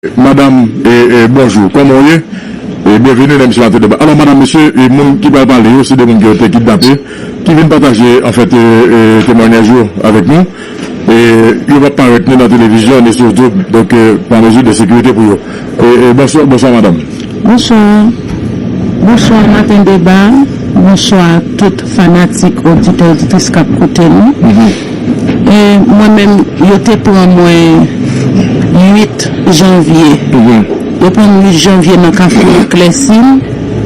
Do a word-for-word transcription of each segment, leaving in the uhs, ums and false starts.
Madanm, e, e, bonjou, kòman w ye? E byenveni nan emisyon Atè Deba. Alò, madanm, mesye, e moun ki pral pale yo, se de moun ki yo te kidnape, ki vin pataje, anfèt, e, e, temwanyaj yo avèk nou. E yo p ap parèt ni nan televizyon, ni sou YouTube, donk, e, pa mezi de sekirite pou yo. E, e, bonswa, bonswa, madanm. Bonswa. Bonswa, Maten Deba. Bonswa, tout fanatik, oditè, oditris k ap koute nou. E mwen menm, yo te pran mwen uit janvye. Yo pran mwen uit janvye nan Kafou Klèsin,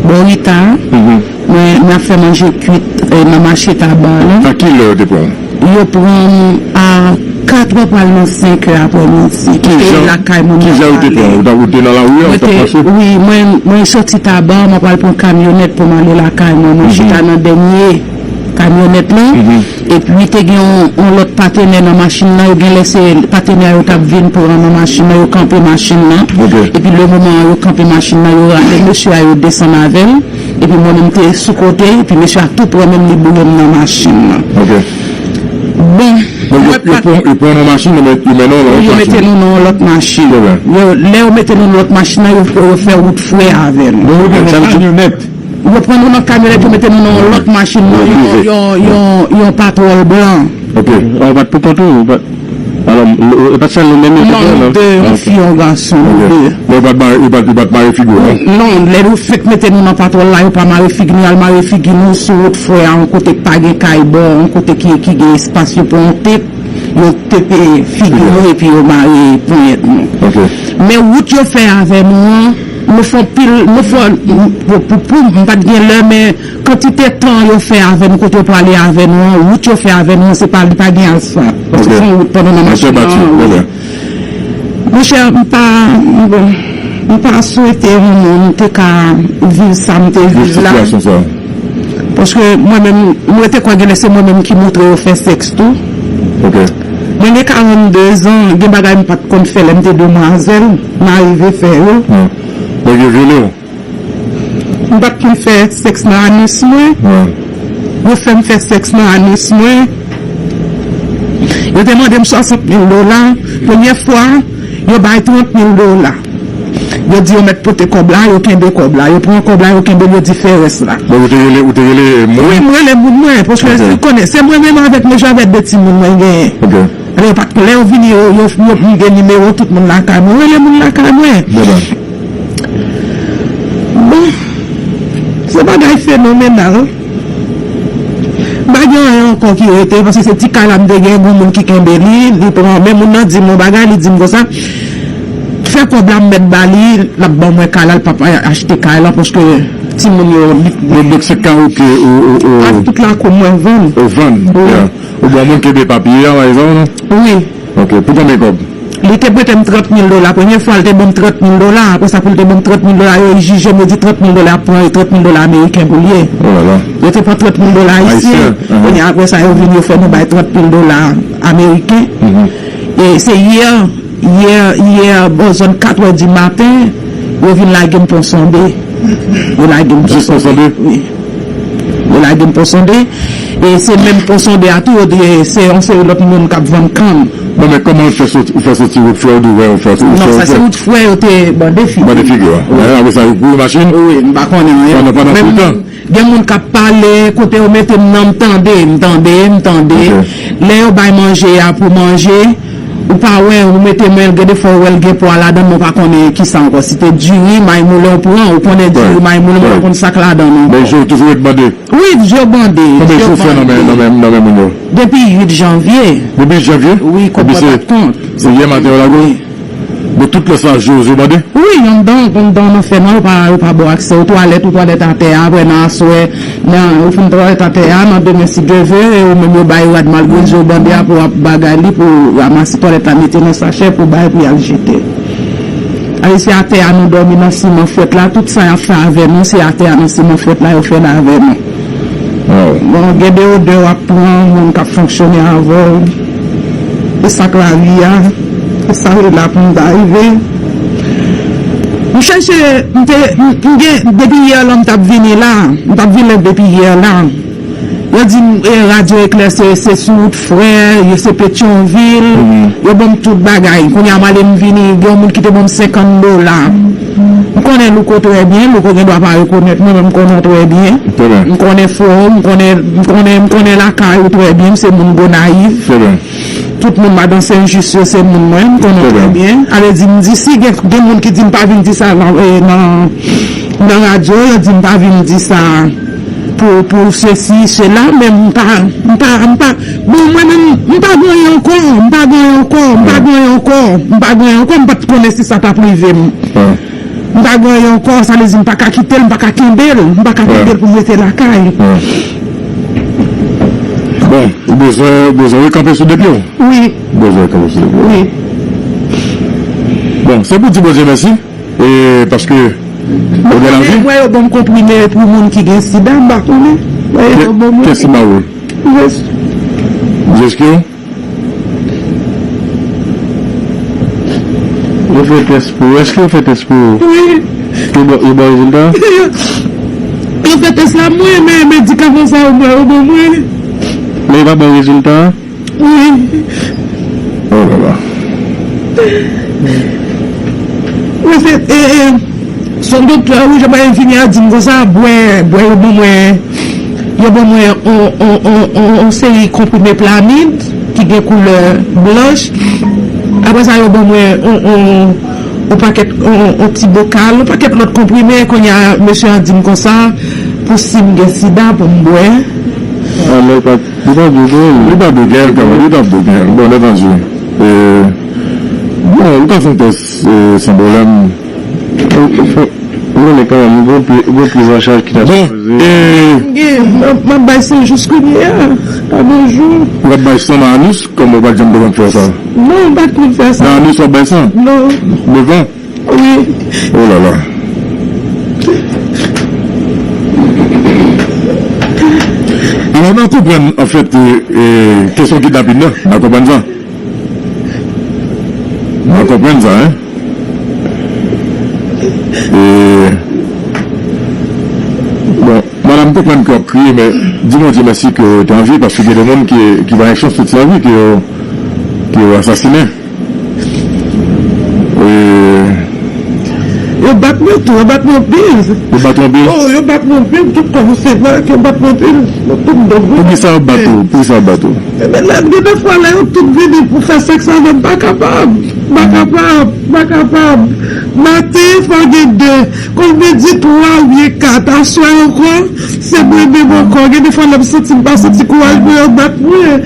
bò Rita. Mwen, mwen ap fè manje kwit, e, nan mache Taba la. A ki lè yo te pran w? Yo pran m a katrè pral nan senkè aprèmidi. Ki jan, lakay mwen ki jan yo te pran w? Ou ta, ou te nan lari a, ou t ap mache? Wi, mwen, mwen soti Taba, mwen pral pran kamyonèt pou m ale lakay mwen. Mwen chita nan dènye kamyonèt lan. Epi te gen yon, yon lòt patenè nan machin nan. Yo gen lè se patenè yo t ap vin pran nan machin nan. Yo kanpe machin nan. Epi le moman yo kanpe machin nan, yo rale mesye a, yo desann avè l. Epi mwen menm te sou kote, epi mesye a tou pran men m, li boure m nan machin nan. Bon, donk, yo, yo pran, yo pran nan machin, yo met, yo mennen w nan yon lòt machin. Yo mete nou nan yon lòt machin. Yo, lè yo mete nou nan lòt machin nan, yo, yo fè wout frè avè nou. Donk, yo pran nan kamyonèt. Yo pran nou nan kamyonèt, yo mete nou nan yon lòt machin, nan yon, yon, yon, yon patwòl blan. Ok. Ou pa t pou kont ou, ou pa t, alò, e pa t sèl nou menm yo te pran, non? Non, nou de, yon fi, yon gason, nou de. Men yo pa t mare, yo pa t, yo pa t mare figi w, non? Non, lè yo fèk mete nou nan patwòl la, yo pa mare figi nou, y al mare figi nou sou wout frè a, yon kote k pa gen kay bò, yon kote ki, ki gen espas, yo pran yon tep, yo tepe figi nou epi yo mare ponyèt nou. Ok. Men wout yo fè avè nou an, nou fè anpil, nou fè, pou, pou, pou, m pa t gen lè, men kantite tan yo fè avè nou, kote yo prale avè nou an, wout yo fè avè nou an, se pa, li pa gen asfalt. Paske se yon wout pandan nan machin nan, wi. Monchè, m pa, bon, m pa swete yon moun te ka viv sa m te viv la. Paske mwen menm, mwen te kwè genlè se mwen menm ki montre yo fè sèks tou. Mwen gen karannde zan, gen bagay m pa t konn fè lè m te demwazèl, m arive fè yo. Donk yo vyole w? M pa t konn fè sèks nan anus mwen. Yo fè m fè sèks nan anus mwen. Yo te mande m swasant mil dola. Premye fwa, yo bay trant mil dola. Yo di yo mèt pote kòb la, yo kenbe kòb la. Yo pran kòb la, yo kenbe l, yo di fè rès la. Bon, ou te rele, ou te rele moun? Wi, m rele moun mwen, paske ou konnen, se mwen menm avèk mesye avèk de timoun mwen genyen. Alò, yo pa t konn, lè yo vini, yo, yo, yo, m gen nimewo tout moun lakay mwen. Rele moun lakay mwen. Bon, se bagay fenomenal. M pa gen anyen ankò ki rete, paske se ti kay la m te gen, gon moun ki kenbe li, li pran, men moun nan di m yon bagay, li di m konsa, fè kòb la m mèt ba li, l ap ban mwen kay la, l p ap achte kay la, paske timoun yo, li... Donk, donk se kay ou ke ou, ou, ou... Ak tout lakou mwen vann. Ou vann, yeah. Ou bon moun kenbe papye a, pa egzanp, non? Wi. Ok, pou konbyen kòb? Li te prete m trant mil dola. Premye fwa, li te ban m trant mil dola. Apre sa, pou li te ban m trant mil dola, yo jije m, yo di trant mil dola ap pran, e trant mil dola ameriken pou l ye. Oh là là. Yo te pran trant mil dola ayisyen. Ayisyen, uh-huh. Kounye a, apre sa, yo vin, yo fè nou bay trant mil dola ameriken. Mhm. E se yè, yè, yè, bò zòn kat è di maten, yo vin lage m Pon Sonde. Yo lage m Pon Sonde. Jis Pon Sonde? Wi. Yo lage m Pon Sonde. E se menm Pon Sonde a tou, yo di, e, se yon seri lòt moun k ap vann kann. Non, men kòman ou fè soti, ou fè soti wout frè, ou di, wè, ou fè soti... Non, sa se wout frè, yo te bande figi. Bande figi, wè. Wi. Apre sa, yo boule machin? Wi, m pa konnen anyen. Pandan, pandan tout tan? Gen moun k ap pale, kote yo mete m nan, m tande, m tande, m tande. Ok. Lè yo bay manje a pou manje, ou pa wè, ou mete men l, gen de fwa ou wè l gen pwa ladan l, men ou pa konnen kisa ankò. Si te diri, may moulen ou pran, ou konnen diri, may moulen, men ou pa konn sa k ladan l ankò. Men je w toujou ret bande? Wi, je w bande. Konbyen jou w fè nan men, nan men, nan men moun yo? Depi uit janvye. Depi uit janvye? Wi, kont mwen pa t kont. Epi se, se yè maten yo lage w? Wi. Bon, tout lè sa, je w bande? Wi, anndan, anndan nan fènwa, yo pa, yo pa ba w aksè. Ou twalèt, ou twalèt atè a, apre nan aswè, nan, ou fin twalèt atè a, nan demen si Dye vle, e ou menm yo bay rad malgre je w bande a pou w ap bagay li, pou w ranmase twalèt la, mete nan sachè, pou w bay, pou y al jete. Alè se atè a nou dòmi nan siman frèt la, tout sa y ap fè avè nou, se atè a nan siman frèt la yo fè l avè nou. Bon, gen de odè w ap pran, moun k ap fonksyone avè w. E sa k lavi a, e sa yo la pou m ta rive. M chèche, m te, m, m gen, depi yè lan m t ap vini la, m t ap vin lè depi yè la. Yo di m, e, Radyo Eklè se, se sou wout Frè, yo se Petyonvil, yo ban m tout bagay. Kounye a m ale m vini, gen yon moun ki te ban m senkant dola. M konnen Louko trè byen, Louko gen dwa pa rekonèt mwen, men m konnen w trè byen. M konnen fò w, m konnen, m konnen, m konnen lakay ou trè byen, m se moun Gonayiv. Tout moun madan Sen Jis yo se moun mwen, m konnen w trè byen. Ale di m di si gen, gen moun ki di m pa vin di sa nan, e, nan, nan radyo, yo di m pa vin di sa pou, pou sesi, sela, men m pa, m pa, m pa, bon, mwen menm, m pa gen anyen ankò, m pa gen anyen ankò, m pa gen anyen ankò, m pa gen anyen ankò, m pa t konnen si sa t ap rive m. M pa gen anyen ankò, sa vle di m pa ka kite l, m pa ka kenbe l, m pa ka kenbe l pou m rete lakay. Bon, ou bezwen, ou bezwen rekanpe sou de pye w? Wi. Ou bezwen rekanpe sou de pye w? Wi. Bon, se pou di Bondye mèsi. E paske ou gen lavi. Mwen, yo ban m konprime pou moun ki gen sida, m pa konnen. Mwen, yo ban mwen. Kè si ba ou? Jès. Jès ki ou? Yo fè tès pou ou. Èske yo fè tès pou ou? Wi. Yo ba, yo ba rezilta? Yo fè tès la mwen, men medikaman sa yo mwen, yo ban mwen. Men yo pa ba rezilta? Wi. Oh là là. Wi, se, e, e, se yon doktè, wi, jan bagay vini a di m konsa, bwè, bwè, yo ban mwen, yo ban mwen on, on, on, on, on seri konprime Plamid ki gen koulè blanch. Apre sa, yo ban mwen on, on, on pakèt, on, on ti bokal, on pakèt lòt konprime. Kounye a, mesye a di m konsa, pou si m gen sida, pou m bwè. Ah, men pa Li pa dwe gen l. Li pa dwe gen l kanmenm, li t ap dwe gen l. Bon, lè tande. E, bon, ou ka fè yon tès, e, san pwoblèm. Ou, ou fè, ou konnen kanmenm, gon pri-, gon priz an chaj ki ta sipoze. Bon, e, m gen, m ap, m ap bay san jis kounye a, pa bonjou. Ou ap bay san nan anus, kòman ou pa t janm te konn fè sa? Non, m pa t konn fè sa. Nan anus w ap bay san? Non. Devan? Wi. Oh là là. Alò, n a konprann, anfèt, e, e, kesyon kidnapin nan. N a konprann sa. N a konprann sa, en. E, bon, madanm, m konprann ke w ap kriye, men di Bondye mèsi ke w te an vi, paske gen de moun ki, ki pa gen chans tout sa vi, ke yo, ke yo asasinen. E, yo bat mwen tou, yo bat mwen anpil. Yo bat ou anpil? Oh, yo bat mwen anpil, tout kò m se vag, yo bat mwen anpil. Mwen tout m dòmi. Poukisa yo bat ou? Poukisa yo bat ou? Ebyen, lè, gen de fwa, lè yo tout vini pou fè sèks avè m, m pa kapab. M pa kapab, m pa kapab. Maten, fò gen de. Kòm m di twa oubyen kat, aswè ankò, se mwen menm ankò. Gen de fwa, lè m santi m pa santi kouraj mwen, yo bat mwen.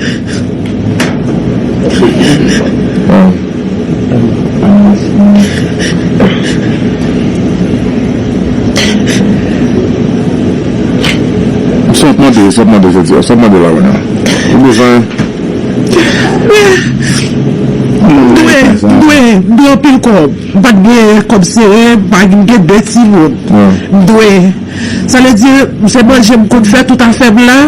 Sa w ap mande, sa w ap mande jodi a, sa w ap mande la kounye a. Ou bezwen. M dwe, m dwe, m dwe anpil kòb. M pa t gen kòb sere, m pa t gen de timoun. M dwe. Sa vle di, se manje m konn fè tout afè m la.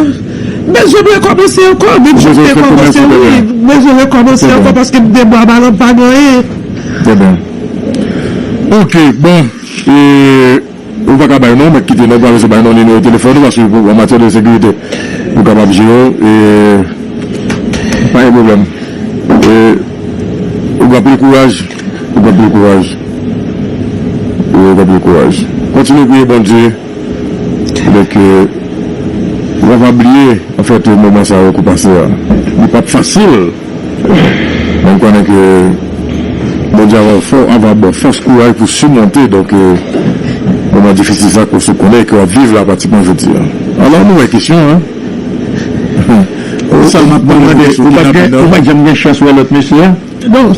M bezwen rekòmanse ankò, menm jan m te kòmanse, wi. M bezwen rekòmanse ankò paske m te bwa balan m pa gen anyen. Trè byen. Ok, bon. E, ou pa ka bay non, mèt kite non, ou pa bezwen bay non, nimewo telefòn ou, paske pou, an matyè de sekirite, nou kapab jere w, e, pa gen pwoblèm. E, ou gen anpil kouraj, ou gen anpil kouraj. E, ou gen anpil kouraj. Kontinye priye Bondye. Donk, e, ou pa bliye, anfèt, moman sa yo k ou pase a. Li p ap fasil. Men m konnen ke Bondye ap ba w fò-, ap ba w fòs, kouraj pou simonte, donk, e, moman difisil sa ke w sot konnen e ke w ap viv la pratikman jodi a. Alò, nou wè kesyon an. Sa m ap mande, ou pa t gen, ou pa t janm gen chans wè lòt mesye a? Non.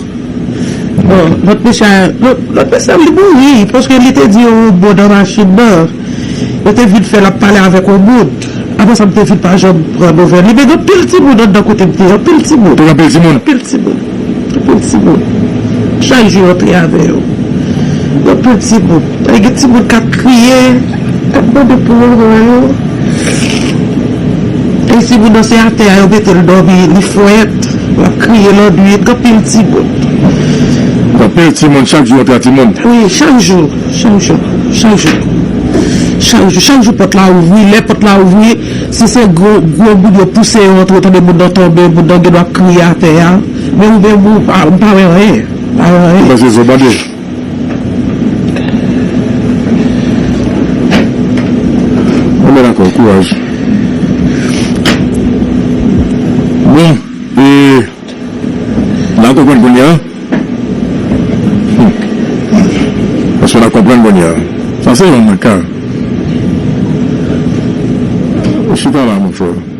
Bon, lòt mesye a, lòt, lòt mesye a, li mouri, paske li te di yon mo nan machin nan. Yo te vin fè l ap pale avèk yon moun. Apre sa, m te vin pa janm pran nouvèl li. Men gen anpil timoun anndan kote m te ye, anpil timoun. Te gen anpil timoun? Anpil timoun. Anpil timoun. Chak jou yo antre avè yo. Gen anpil timoun. E gen timoun k ap kriye, k ap mande pou yo wè yo. E timoun nan se atè a yo mete l dòmi, li frèt, l ap kriye lannwit, gen anpil timoun. Gen anpil timoun, chak jou yo antre timoun. Wi, chak jou, chak jou, chak jou. Chak jou, chak jou pòt la ouvri, lè pòt la ouvri, si se gwo, gwo moun yo pouse yo antre, tande moun nan tonbe, moun nan gen dwa kriye atè a. Men ou menm ou pa, ou pa wè anyen. Pa wè anyen. Ou panse se yon bande? Bon, men dakò, kouraj. Bon, e, n a konprann kounye a. Hmm. Èske n a konprann kounye a? Sa se yon nan ka. Chita la, monchè.